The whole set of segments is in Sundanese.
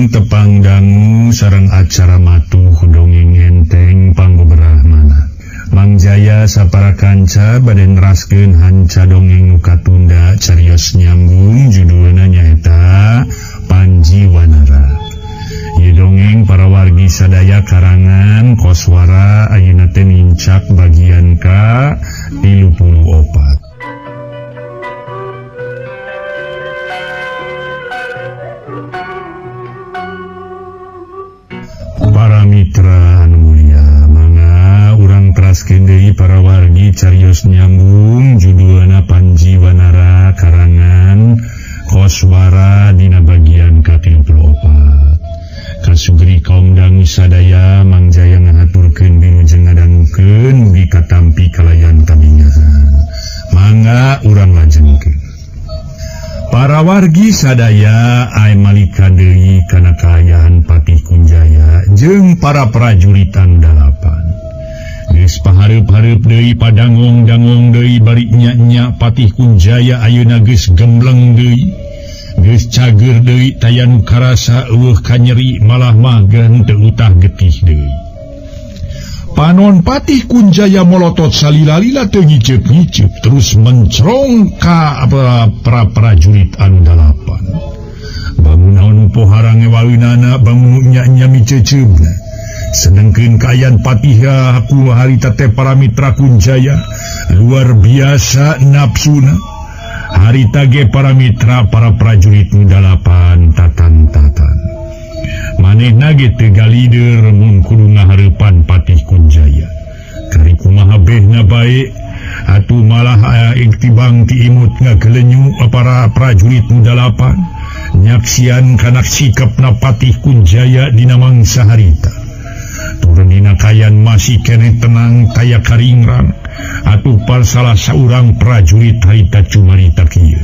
Wilujeng tepang dangu sareng acara matuh dongeng enteng panggoberahmana. Mang Jaya sapara kanca bade neraskeun hanca dongeng nu katunda carios nyambung judulna nyaeta Panji Wanara. Ieu dongeng para wargi sadaya karangan Koswara ayeuna teh nincak bagian ka 34. Para mitra anu mulia, mangga urang teraskeun deui para wargi carios nyambung judulna Panji Wanara karangan Koswara dina bagian ka-34. Kasugri kaum dangu sadaya Mang Jaya ngahaturkeun wilujeng ngadangukeun mugi katampi kalayan kabingahan. Mangga urang lajengkeun. Para wargi sadaya ay malika deui kana kaayaan Patih Kunjaya jeung para prajuritan dalapan. Geus pahareup-hareup deui padangong-dangong deui bari nya-nya Patih Kunjaya ayeuna geus gembleng deui. Geus cager deui taya nu karasa eueuh kanyeri malah mah teu utah getih deui. Panon Patih Kunjaya molotot salila-lila teu ngiceup-ngiceup terus mencrong ka para prajurit anu dalapan. Bangun anu pohara ngewaleunana bangun nya-nya miceuceubna. Sedengkeun kaayaan Patih aku harita teh para mitra Kunjaya luar biasa nafsuna. Harita ge para mitra para prajurit nu dalapan tatan-tatan. Manehna ge teu galider mun kudu ngahareupan Patih Kunjaya. Kari kumaha behna bae atuh malah tibang ti imut ngagelenyu para prajurit nu dalapan nyaksian kana sikapna Patih Kunjaya dina mangsa harita. Turun dina kayan masih keneh tenang taya karingrang atuh par salah saurang prajurit harita cumarita kieu.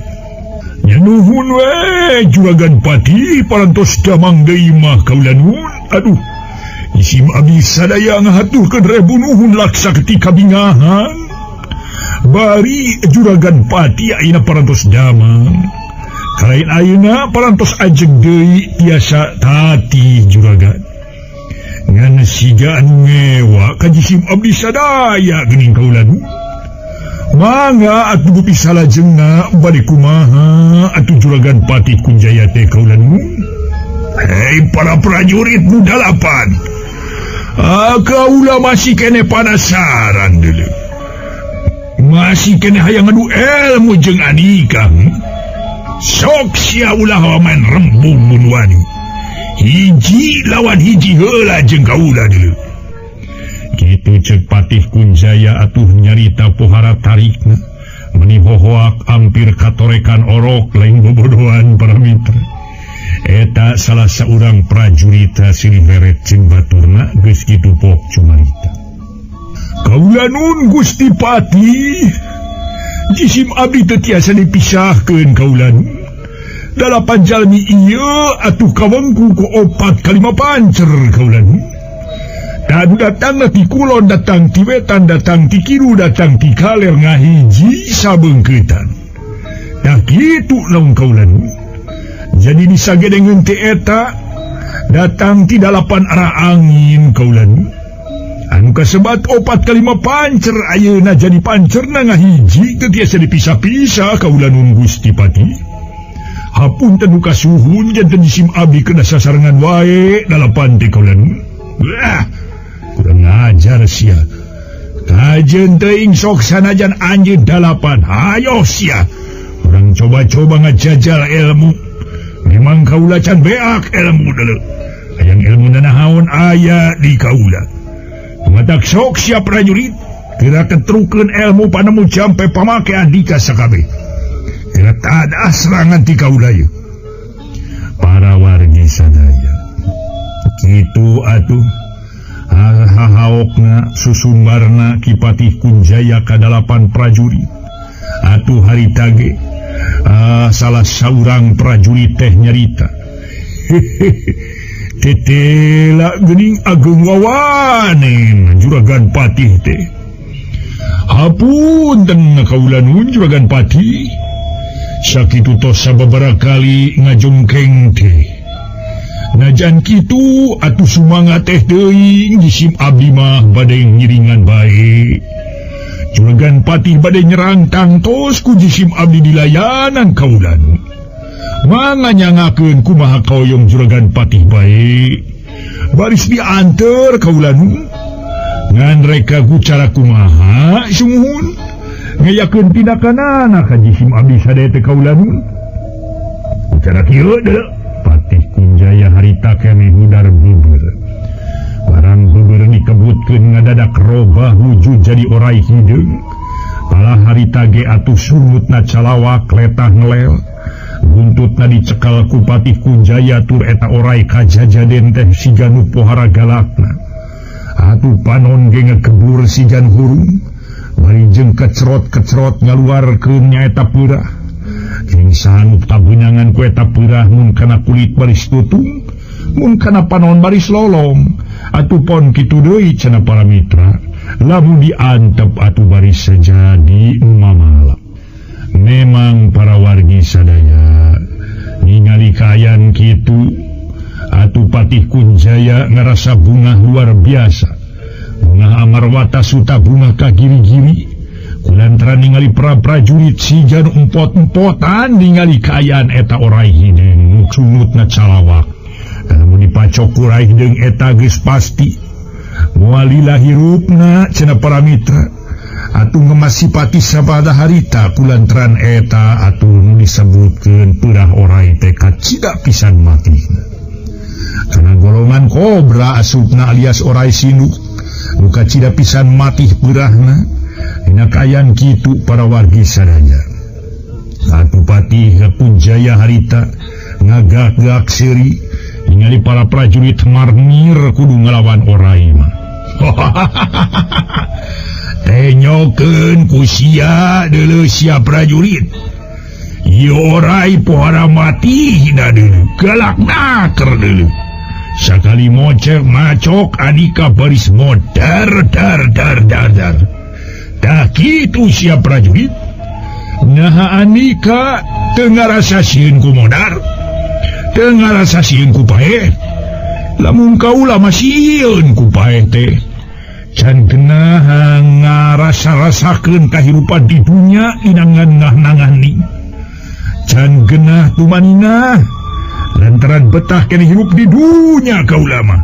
Nyanuhun we juragan Patih parantos damang deui mah kaula nuhun. Aduh, isim abdi sadaya ngahaturkeun rebu nuhun laksa ketika bingahan. Bari juragan Patih ayeuna parantos damang. Kalain ayeuna parantos ajeg deui tiasa tati juragan. Ngan siga anu ngewa ka jisim abdi sadaya geuning kaula nuhun. Mangga atuh gupi salajengna bade kumaha atuh juragan Patih Kunjaya teh kaula nuhun. Hei para prajurit nu dalapan, kaula masih keneh panasaran deuleu. Masih keneh hayang ngadu ilmu jeung andika. Sok sia ulah main rembung mun wani. Hiji lawan hiji heula jeung kaula deuleu. Kitu ceuk Patih Kunjaya atuh nyarita pohara tarikna meni hohoak ampir katorekan orok lain bobodohan para mitra. Eta salah saurang prajurit silih meret jeung baturna geus kitu pok cumarita. Kaula nun Gusti Patih, jisim abdi teu tiasa dipisahkeun kaula nun. Dalapan jalmi ieu atuh kawengku ku opat kalima pancer kaula nun. Dadu datang ti kulon, datang ti wetan, datang ti kidul, datang ti kaler ngahiji sabeungkeutan. Tah kitu naung kaula nun. Jadi disagedengeun teh eta datang ti dalapan arah angin kaula nun. Anu kasebat opat kalima pancer ayeuna jadi pancerna ngahiji teu tiasa dipisah-pisah kaula nun Gusti Patih. Hapunten nu kasuhun janten jisim abdi kena sasarengan wae dalapan teh kaula nun. Wah, kurang ngajar sia. Kajeun teuing sok sanajan anjeun dalapan. Hayo sia. Urang coba-coba ngajajal ilmu. Memang kaula can beak ilmu deuleu. Hayang ilmu nanahaon aya di kaula. Matak sok sia prajurit, kira ketrukeun ilmu panemu jampe pamake andika sakabeh. Kira tadah serangan ti kaula ieu. Para wargi sadaya. Kitu atuh hahaokna susumbarna Ki Patih Kunjaya kadalapan prajurit. Atuh harita ge salah saurang prajurit teh nyarita. Tetela geuning ageung wawanen juragan Patih teh. Hapunten kaula nuhun juragan Patih. Sakitu tos sababaraha kali ngajongkeng teh. Najan kitu atuh sumangat teh teuing jisim abdi mah bade ngiringan bae. Juragan Patih bade nyerang tangtos ku jisim abdi dilayanan kaulanu. Mangga nyangakeun kumaha kaoyong Juragan Patih bae. Baris dianter kaulanu. Ngan reka ku cara kumaha sumuhun. Ngayakeun tindakanana ka jisim abdi sadaya teh kaulanu. Ku cara kieu deuleu. Patih Kunjaya harita keneh hudar beubeur. Barang beubeur dikebutkeun ngadadak robah wujud jadi orai hideung. Palah harita ge atuh sumutna calawak letah ngelel. Buntutna dicekal ku Patih Kunjaya tur eta orai kajajaden teh siga nu pohara galakna. Atuh panon ge ngekebur sigan hurung. Bari jeung kecrot-kecrot ngaluarkeun nyaeta peurah. Jeung saha nu tabeunangan ku eta peurah mun kana kulit baris tutung, mun kana panon baris lolong. Atuh pon kitu deui cenah para mitra, lamun diantep atuh baris jadi mamala. Memang para wargi sadaya ningali kaayaan kitu, atuh Patih Kunjaya ngarasa bungah luar biasa. Bungah amarwata suta bungah ka giri-giri. Kulantaran ningali para prajurit siga nu empot-empotan ningali kaayaan eta orai hideung nu cunutna calawak. Lamun dipacok ku orai hideung eta geus pasti moal lila hirupna cenah para mitra. Atuh ngemas sipati sabada harita kulantaran eta atuh nu disebutkeun peurah orai teh kacida pisan matihna. Kana golongan kobra asupna alias orai sinduk nu kacida pisan matih peurahna. Dina kaayaan kitu para wargi sadaya. Atuh Patih Kunjaya harita ngagak-gak seuri ningali para prajurit marmir kudu ngalawan orai mah. Tenyokeun ku sia deuleu sia prajurit. Ieu orai pohara matihna deuleu, galak naker deuleu. Sakali mocek macok andika baris modar dar dar dar dar. Tah kitu sia prajurit. Naha andika teu ngarasa sieun ku modar, teu ngarasa sieun ku paeh. Lamun kaula mah sieun ku paeh teh. Can genah ngarasa-rasakeun kahirupan di dunya inangan nangani. Can genah tumaninah lantaran betah keneh hirup di dunya kaula mah.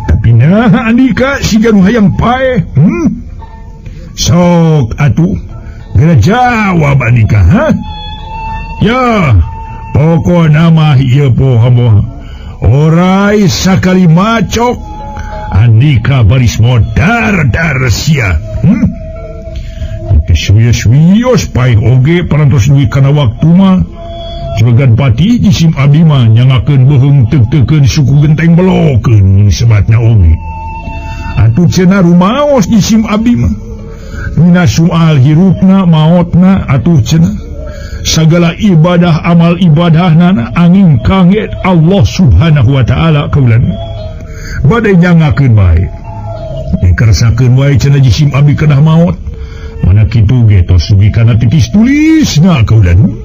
Tapi naha andika siga nu hayang paeh? Sok atuh geura jawab andika, ha? Ya, pokona mah ieu poho orai sakali macok andika baris modar dar sia. Suwios-wios paeh oge parantos dugi kana waktu mah. Juragan Pati jisim abdi mah nyangakeun beuheung teuk-teukeun suku genteng belokeun sebatna oge. Atuh cenah rumaos jisim abdi mah. Dina soal hirupna maotna atuh cenah sagala ibadah amal ibadahna angin kanget Allah Subhanahu wa taala kaulan. Bade nyangakeun bae. Dikersakeun wae cenah jisim abdi kedah maot. Mana kitu ge tos dugi kana titis tulisna kaulan.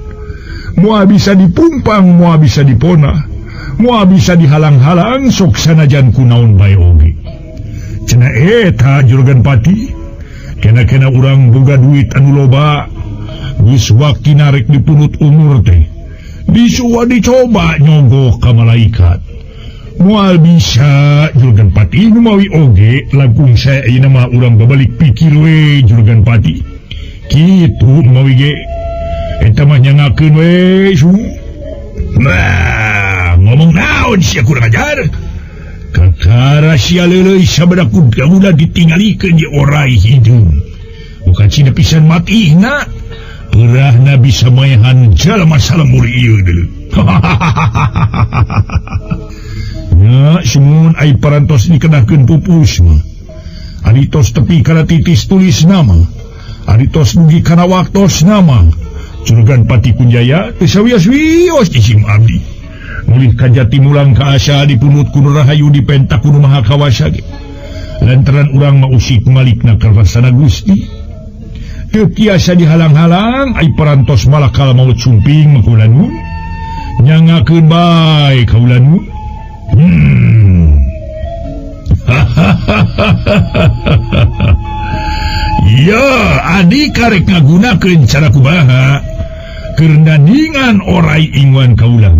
Moal bisa dipumpang, moal bisa diponah, moal bisa dihalang-halang sok sanajan kunaon bae oge. Cenah eta Juragan Pati, kena-kena urang boga duit anu loba, geus waktina rek dipunut umur teh. Disuwa dicoba nyogok ka malaikat. Moal bisa Juragan Pati nu mawi oge langkung saya ayeuna mah urang babalik pikir we Juragan Pati. Kitu nu mawi ge eta mah nyangakeun we su. Nah, ngomong naon sia kurang ajar? Kakara sia leuleuy sabada kuda ditinggalikeun ye orai hideung. Bukan cina pisan matihna. Peurahna bisa maehan jalma salemur ieu deuleu. Nya sumun ai parantos dikedahkeun pupus mah. Ari tos tepi kana titis tulis nama. Ari tos dugi kana waktosna mah. Juragan Pati Kunjaya teu sawios-wios jisim abdi. Mulih ka jati mulang ka asa dipunut ku Rahayu dipentak ku Maha Kawasa ge. Lantaran urang mah usik malikna karasana Gusti. Teu tiasa dihalang-halang ai parantos malakal maut sumping mah kaula nuhun. Nyangakeun bae kaula nuhun. Ya, Andika rek ngagunakeun cara kumaha keur nandingan orai inguan kaula.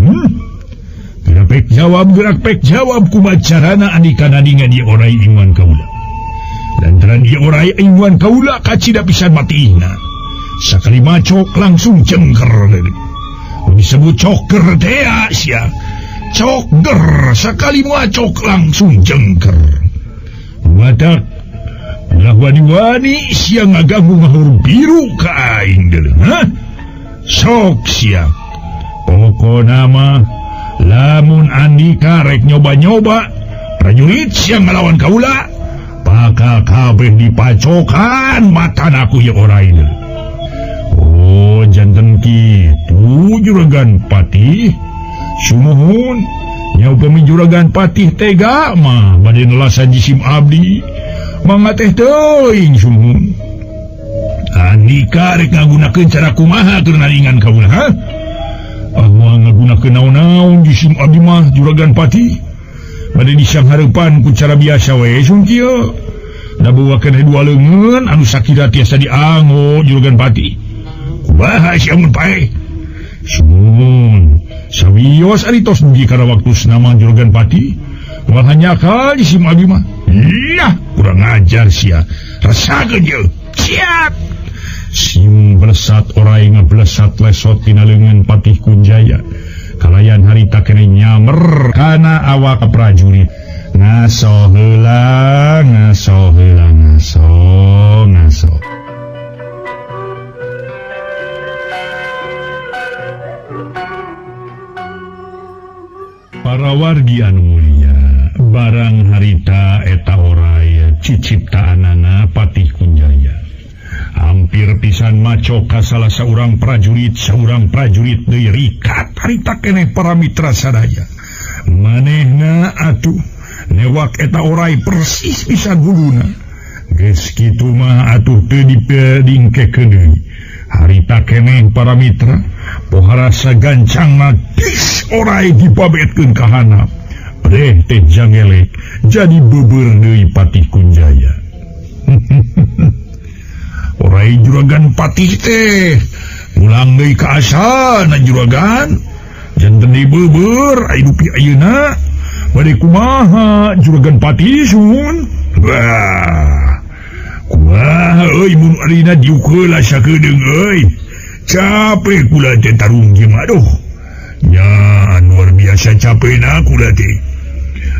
Gerak pek jawab, gerak pek jawab kumaha carana Andika nandingan ieu orai inguan kaula. Lantaran ieu orai inguan kaula kacida pisan matihna. Sakali macok langsung cengker deui. Disebut coker teh sia. Cokger sakali macok langsung jengker. Wadak ulah wani-wani sia ngaganggu ngahur biru ka aing deuleu. Hah? Sok sia. Pokona mah lamun Andika rek nyoba-nyoba prajurit sia ngalawan kaula bakal kabeh dipacokan matana ku ieu orai deuleu. Oh, janten kitu Juragan Patih. Sumuhun nya upami Juragan Patih tega mah bade nelasan jisim abdi. Mangga teh teuing sumuhun. Andika rek ngagunakeun cara kumaha keur naringan kaula, ha? Ah, moal ngagunakeun naon-naon jisim abdi mah Juragan Patih. Bade disanghareupan ku cara biasa we sun kieu. Da bawa keneh dua leungeun anu sakira tiasa dianggo Juragan Patih. Kumaha sia mun paeh? Sumuhun. Sawios ari tos dugi kana waktu nama Juragan Patih. Moal hanyakal jisim abdi mah. Iya, kurang ajar sia. Rasakeun ieu. Siap. Sim blesat orai ngablesat lesot tina leungeun Patih Kunjaya. Kalayan harita keneh nyamer kana awak prajurit. Ngaso heula, ngaso heula, ngaso, ngaso. Para wargi anu mulia, barang harita eta orai ciciptaanana Patih Kunjaya. Hampir pisan macok ka salah saurang prajurit deui rikat harita keneh para mitra sadaya. Manehna atuh newak eta orai persis pisan huluna. Geus kitu mah atuh teu dipedingkekeun deui. Harita keneh para mitra poharasa gancangna dis orai dipabetkeun ka handap. Breh teh jangelek jadi beubeur deui Patih Kunjaya. Orai Juragan Patih teh ulang deui ka asana Juragan. Janten deui beubeur ai dupi ayeuna bade kumaha Juragan Patih sun. Wah. Kumaha euy mun arina diuk heula sakedeung euy. Capek kula teh tarung ieu mah aduh. Nya luar biasa capekna kula teh.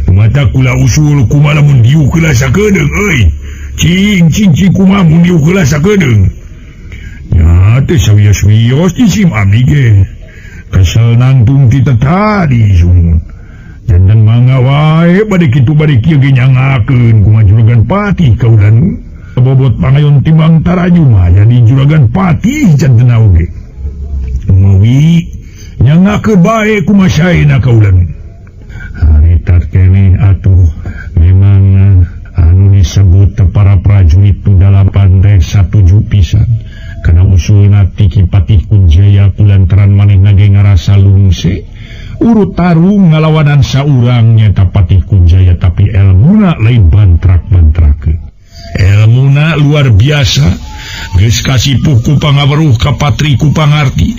Mata kula usul kumaha lamun diuk heula sakedeung euy. Cing cing cing kumaha mun diuk heula sakedeung. Nya teh sawios-wios jisim abdi ge. Kesel nangtung ti tadi sumut. Janten mangga wae bade kitu bade kieu ge nyangakeun kumaha Juragan Patih kaulan. Bobot pangayon timbang taraju mah jadi Juragan Patih janten oge. Mawi nyangakeun bae kumaha saena kaulan. Harita keneh atuh memang anu disebut para prajurit tu dalapan teh satuju pisan. Kana usulna ti Ki Patih Kunjaya kulantaran manehna ge ngarasa lungse urut tarung ngalawanan saurang nyata Patih Kunjaya tapi elmuna lain bantrak-bantrakeun. Elmuna luar biasa geus kasipuh ku pangaweruh ka patri ku pangarti.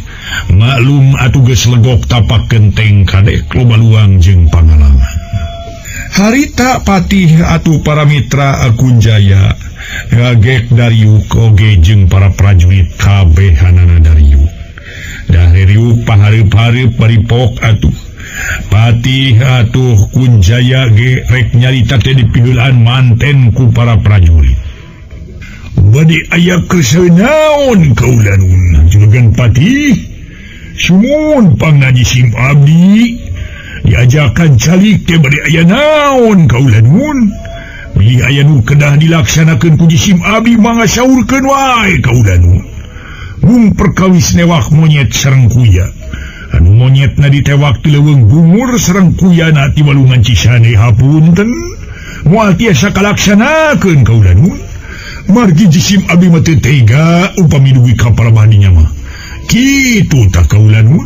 Maklum atuh geus legok tapak genteng kadek loba luang jeung pangalaman. Harita Patih atuh para mitra Kunjaya ngagek dariuk oge jeung para prajurit kabehanana dariuk. Dariuk pahareup-hareup bari pok atuh. Patih atuh Kunjaya ge rek nyarita teh dipiheulaan manten ku para prajurit. Bade aya kersa naon kaulanun Juragan Patih? Sumun pangaji sim abdi diajakan calik teh bade aya naon kaulanun? Bilih aya nu kedah dilaksanakeun ku jisim abdi mangga saurkeun wae kaulanun. Mung perkawis newak monyet sareng kuya. Anu monyetna ditewak ti leuweung bungur sareng kuyana ti walungan Cisane hapunten moal tiasa kalaksanakeun kaulanun. Margi jisim abdi mah teu tega upami dugi ka parabahdinya mah. Kitu tah kaulanun.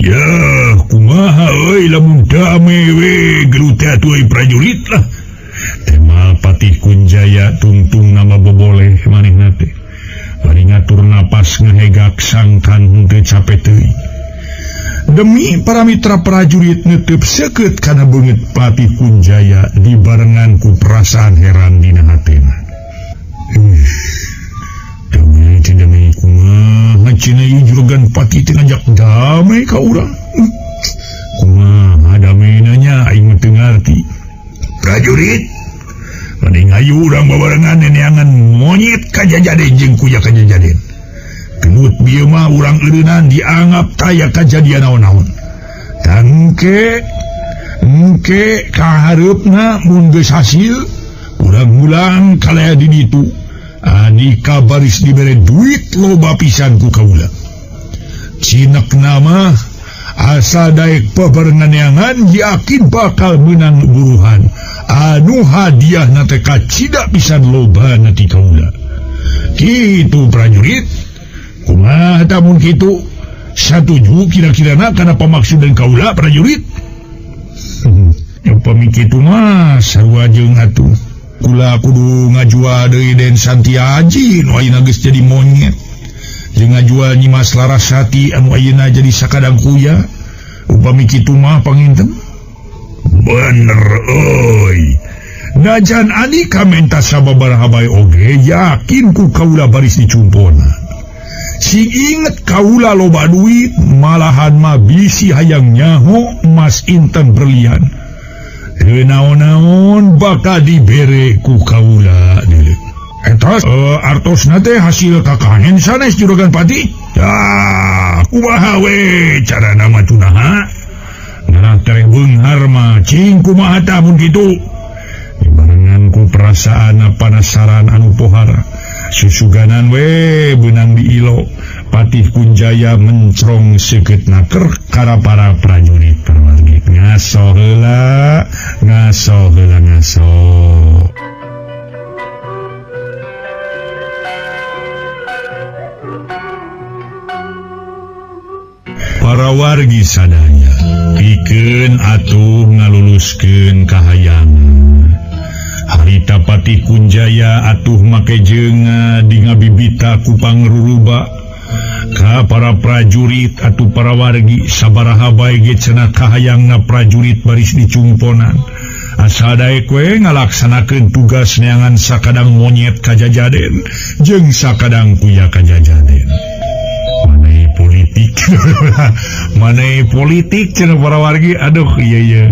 Ya kumaha euy lamun dame we gelut teh atuh euy prajurit lah. Temal Patih Kunjaya tungtung nama boboleh manehna teh. Bari ngatur napas ngahegak sangkan henteu cape teuing. Demi para mitra prajurit netep seukeut kana beungeut Patih Kunjaya dibarengan ku perasaan heran dina hatena. Damai teh damai kumaha cenah ieu juragan Patih teh ngajak damai ka urang. Kumaha damena nya aing mah teu ngarti. Prajurit mending ayu urang babarengan neneangan monyet kajajaden jeung kuya kajajaden. Gelut bieu mah urang eureunnan dianggap taya kajadian naon-naon. Tangke engke kahareupna mun geus hasil urang mulang kalaya di ditu. Anika baris dibere duit loba pisan ku kaula. Cinekna mah asa daek babarengan neangan yakin bakal menang buruhan. Anu hadiah na teh kacida pisan loba na ti kaula. Kitu prajurit. Kumaha tah mun kitu? Satuju kira-kirana kana pamaksudan kaula prajurit? Upami kitu mah sarua jeung atuh. Kula kudu ngajual deui Den Santiaji nu ayeuna geus jadi monyet. Jeung ngajual Nyimas Larasati anu ayeuna jadi sakadang kuya. Upami kitu mah panginten. Bener euy. Najan Anika menta sababaraha bae oge yakin ku kaula baris dicumpona. Sing inget kaula loba duit malahan mah bisi hayang nyaho emas intan berlian. Heuh naon-naon bakal dibere ku kaula deui. Eta artosna teh hasil kakanen sanes juragan Patih. Tah, kumaha we carana mah cunaha? Ngarah tereh beunghar mah cing kumaha tah mun kitu. Dibarengan ku perasaan panasaran anu pohara. Susuganan we beunang diilo. Patih Kunjaya mencrong seukeut naker kana para prajurit perwargi. Ngaso heula, ngaso heula ngaso. Para wargi sadaya pikeun atuh ngaluluskeun kahayangan. Harita Patih Kunjaya atuh make jeunga di ngabibita ku pangruruba ka para prajurit atuh para wargi sabaraha bae ge cenah kahayangna prajurit baris dicumponan. Asal daek we ngalaksanakeun tugas neangan sakadang monyet kajajaden jeung sakadang kuya kajajaden. Maneh politik maneh politik cenah para wargi. Aduh iya iya.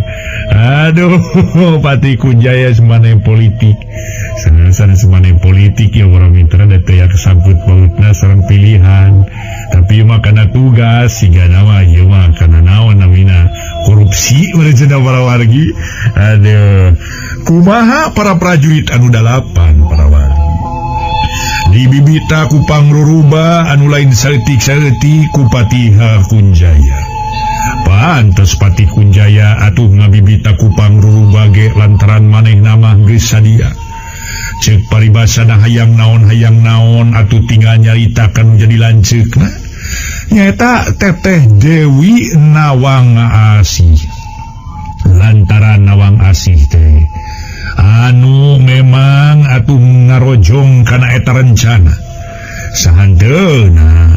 Aduh Patih Kunjaya semane politik. Sana semane politik ya para mitra da teu kesangkut pautna sareng pilihan. Tapi mah kana tugas siga nama ieu mah kana naon namina korupsi meureun cenah para wargi. Aduh kumaha para prajurit anu dalapan para wargi. Dibibita ku pangruruba anu lain saeutik-saeutik ku Patih Kunjaya. Pantes Patih Kunjaya atuh ngabibita ku pangruruba ge lantaran manehna mah geus sadia. Ceuk paribasana hayang naon atuh tinggal nyaritakan jadi lanceukna. Nyaeta Teteh Dewi Nawang Asih. Lantaran Nawang Asih teh anu memang atuh ngarojong kana eta rencana. Sahanteuna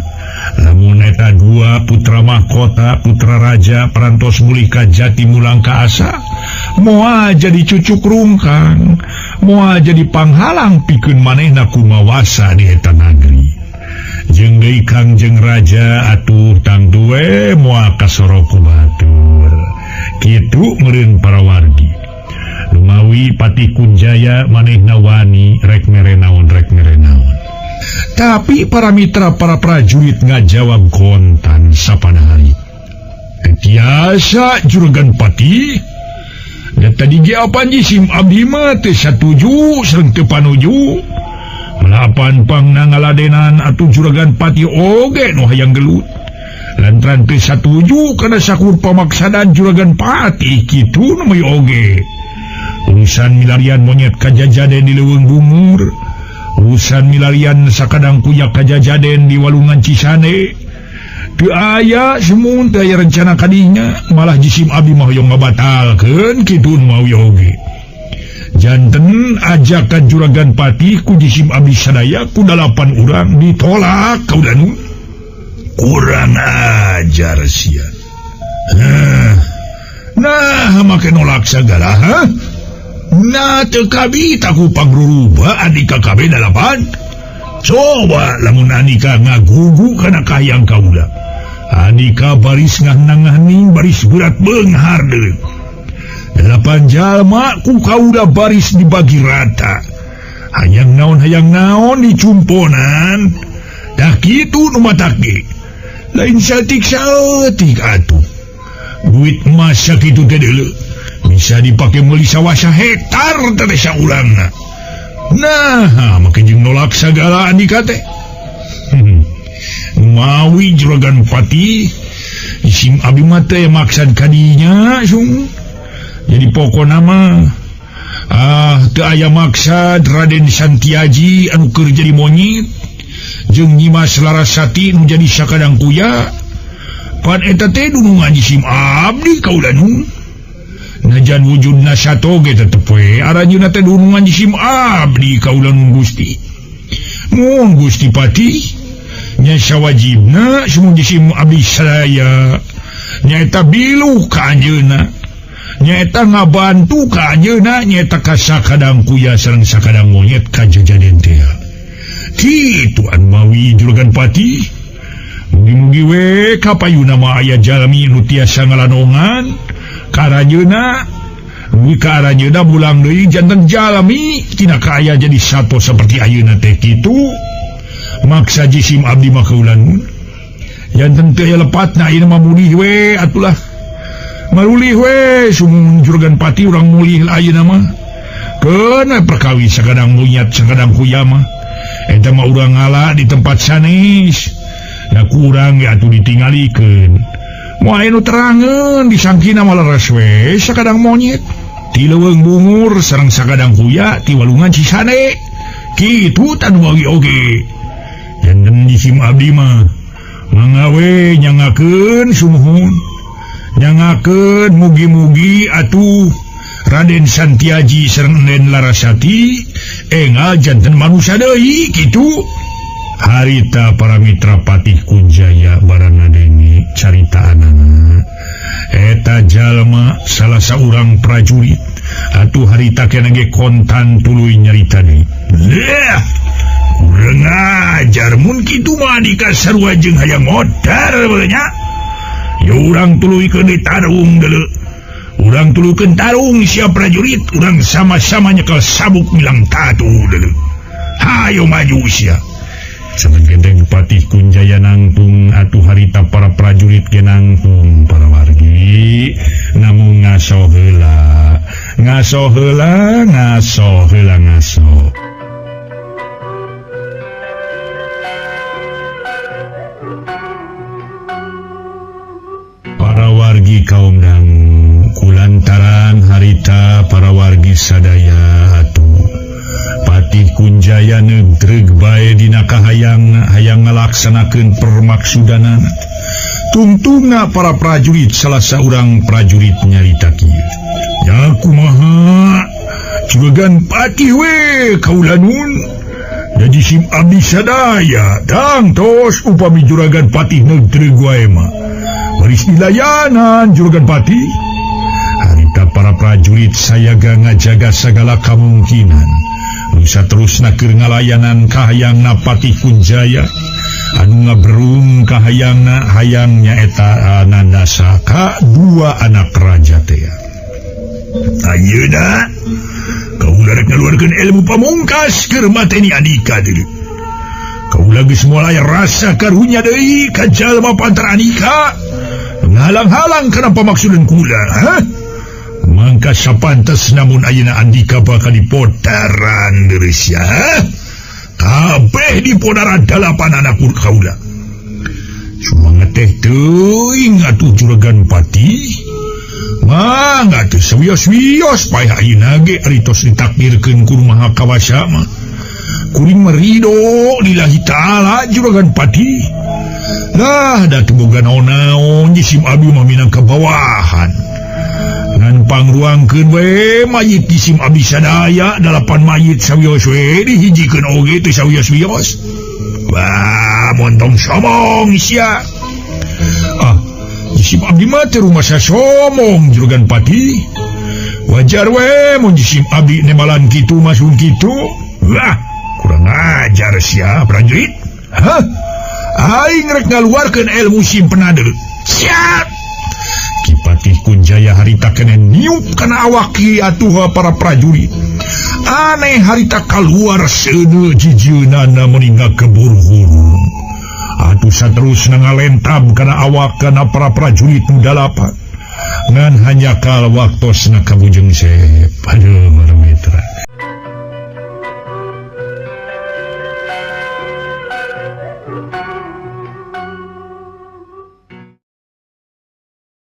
lamun eta dua putra mahkota putra raja parantos mulih ka jati mulang ka asa moal jadi cucuk rungkang, moal jadi panghalang pikeun manehna kumawasa di eta nagri. Jeung deui Kangjeng Raja atuh tangtu we moal kasoro ku batur. Kitu meureun para wargi. Lumawi Patih Kunjaya manehna wani rek mere naon rek mere naon. Tapi para mitra para prajurit ngajawab kontan sapada hari. Tiasa juragan Patih. Da tadi ge apan jisim abdi mah teu satuju sareng teu panuju. Malapan pangna ngaladenan atuh juragan Patih oge nu hayang gelut. Lantaran teu satuju kana sakur pamaksadan juragan Patih kitu nu oge. Urusan milarian monyet kajajaden di leuweung bungur, urusan milarian sakadang kuya kajajaden di walungan Cisane. Teu aya semun teu aya rencana kadinya malah jisim abdi mah hoyong ngabatalkeun kitu nu mawi oge. Janten ajakan Juragan Patih ku jisim abdi sadaya ku 8 urang ditolak kaula nu. Kurang ajar sia. Nah, make nolak sagala ha? Nah teu kabita ku pangruruba Andika kabeh 8. Coba lamun Andika ngagugu kana kahayang kaula. Andika baris ngahnang-ngahning baris berat beunghar deui. 8 jalma ku kaula baris dibagi rata. Hayang naon dicumponan. Dah kitu nu matak ge. Lain saeutik-saeutik atuh. Duit emas sakitu teh deuleu bisa dipake meuli sawah sahektar teh saurangna. Nah, make jeung nolak sagala Andika teh. Mawi Juragan Patih isim abdi mah teh maksad kadinya sung. Jadi pokona mah teu aya maksad Raden Santiaji anu keur jadi monyet jeung Nyimas Larasati nu jadi sakadang kuya. Pan eta teh dunungan jisim abdi kaula nu. Najan wujudna sato ge tetep we aranjeunna teh dunungan jisim abdi kaula nu Gusti. Mun Gusti Patih nya sawajibna sumung jisim abdi sadaya nyaeta biluh ka anjeunna, nyaeta ngabantu ka anjeunna, nyaeta ka sakadang kuya sareng sakadang monyet ka jajaden teh. Kitu anu mawi Juragan Patih. Mugi-mugi we kapayuna mah aya jalmi nu tiasa ngalanongan ka aranjeunna, mugi ka aranjeunna bulang deui janten jalmi tina kaaya jadi sato seperti ayeuna teh kitu. Maksa jisim abdi mah kaulan janten teu aya lepatna ayeuna mah mulih we atulah. Marulih we sumung Juragan Patih urang mulih ayeuna mah. Keun we perkawis sakadang monyet sakadang kuya mah. Eta mah urang ngala di tempat sanes. Da kurang ge atuh ditingalikeun. Moal anu terangeun disangkina mah leres we sakadang monyet. Ti leuweung bungur sareng sakadang kuya ti walungan Cisane. Kitu tanu wawi oge. Janten jisim abdi mah mangga we nyangakeun sumuhun. Nyangakeun mugi-mugi atuh Raden Santiaji sareng Raden Larasati engal janten manusia deui kitu. Harita para mitra Patih Kunjaya baranadenge caritaanana. Eta jalma salah saurang prajurit atuh harita keneh ge kontan tuluy nyarita deui. Leh, kurang ajar mun kitu mah Andika sarua jeung hayang modar bae nya. Ya urang tuluykeun deui tarung deuleu. Urang tuluykeun tarung sia prajurit, urang sama-sama nyekel sabuk milang tatu deuleu. Hayo maju sia. Saenggendeng Patih Kunjaya nangtung atuh harita para prajurit ge nangtung para wargi namung ngaso heula ngaso heula ngaso heula ngaso. Para wargi kaum dangu kulantaran harita para wargi sadaya atuh Patih Kunjaya neudreug bae dina kahayang hayang ngalaksanakeun permaksudanana. Tungtungna para prajurit salah saurang prajurit nyarita kieu. Ya kumaha Juragan Patih we kaula nun. Da jisim abdi sadaya dangtos upami Juragan Patih neudreug wae mah. Baris dilayanan Juragan Patih. Harita para prajurit sayaga ngajaga sagala kamungkinan. Nusa terusna keur ngalayanan kahayangna Patih Kunjaya anu ngaberung kahayangna hayang nyaeta Anandasa ka dua anak raja teh. Ayeuna kaula rek ngaluarkeun ilmu pamungkas keur mateni Andika deui. Kaula geus moal aya rasa karunya deui ka jalma pantar Andika. Ngahalang-halang kana pamaksudan kula, ha? Mangka sapantes namun ayeuna Andika bakal dipodaran deui sia. Kabeh dipodaran dalapan anak kaula. Sumanget teh teuing atuh Juragan Patih. Mangga teh sawios-wios paeh ayeuna ge ari tos ditakdirkeun ku Maha Kawasa mah. Kuring merido lillahi ta'ala Juragan Patih. Lah da teu boga naon-naon jisim abdi mah minangka bawahan. Ngan pangruangkeun we mayit jisim abdi sadaya 8 mayit sawios we dihijikeun oge teu sawios-wios. Wah, montong somong sia. Ah, jisim abdi mah teu rumasa somong Juragan Patih. Wajar we mun jisim abdi nembalan kitu masun kitu. Wah, kurang ajar sia prajurit. Hah? Aing rek ngaluarkeun ilmu simpenade. Siap. Ki Patih Kunjaya harita kene niup kana awak ki atuh para prajurit. Aneh harita kaluar seuneu jijieunana meuni ngakebur hurung. Atuh saterusna ngalentab kana awak kana para prajurit nu dalapan. Ngan hanya kal waktosna kabujeng sep. Aduh, para mitra.